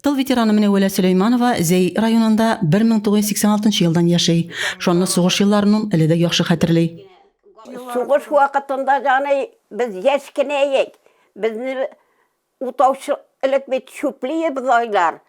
Тыл ветераны Мөнәвәлә Сөләйманова Зәй районында 1986 елдан яши. Шанлы сугыш елларын ул әле дә яхшы хәтерли. Сугыш вакытында, җаный, без яшь кенә идек. Безне утаучы элек бит чүпли бозайлар.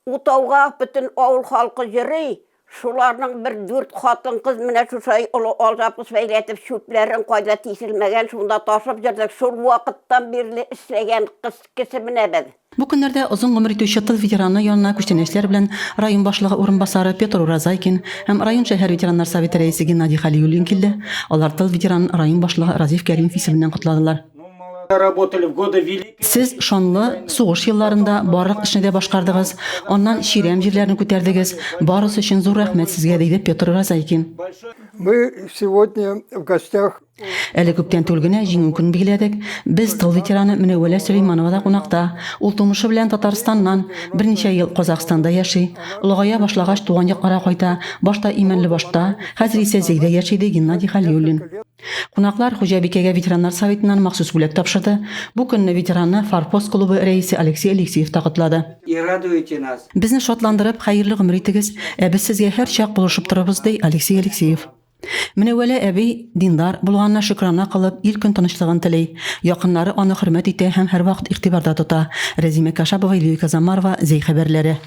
Утауга бөтен авыл халкы йөри. Шуларның бер дүрт хатын-кыз менә шушай олы алжапкыч бәйләтеп чүпләрен кайда тишелмәгән шунда ташып йөрдек. Шул вакыттан бирле эшләгән кыз кеше менә без. Бу көннәрдә озын гомер итүче тыл ветераны янына күчтәнәчләр белән район башлыгы урынбасары Петр Уразайкин һәм район шәһәр ветераннар советы рәисе Геннадий Хәлиуллин килде. Алар тыл ветеранын район башлыгы Разиф Кәримов исеменнән котладылар. Сез шанлы сугыш елларында барлык эшне дә башкардыгыз, аннан чирәм җирләрне күтәрдегез, барысы өчен зур рәхмәт сезгә, диде Петр Розайкин. Мы сегодня в гостях. Әле күптән түгел генә Җиңү көнен билгеләдек. Без тыл ветераны Мөнәвәлә Сөләймановада кунакта. Ул тумышы белән Татарстаннан, берничә ел Казахстанда яши. Олыгая башлагач, туган якларга кайта, башта Имәнлебашта, хәзер исә Зәйдә яши, ди Геннадий Хәлиуллин. Кунаклар хуҗабикәгә ветераннар советыннан махсус бүләк тапшырды. Бу көнне ветеранны Форпост клубы рәисе Алексей Алексеев та котлады. И радуете нас. Безне шатландырып, хәерле гомер итегез, ә без сезгә һәрчак булышып торырбыз, ди Алексей Алексеев. Менәвәлә әби, диндар булганына шөкрана кылып, ил-көн тынычлыгын тели. Якыннары аны хөрмәт итә һәм һәрвакыт игътибарда тота. Рәзимә Кашапова, Лилия Казамарова, Зәй хәбәрләре.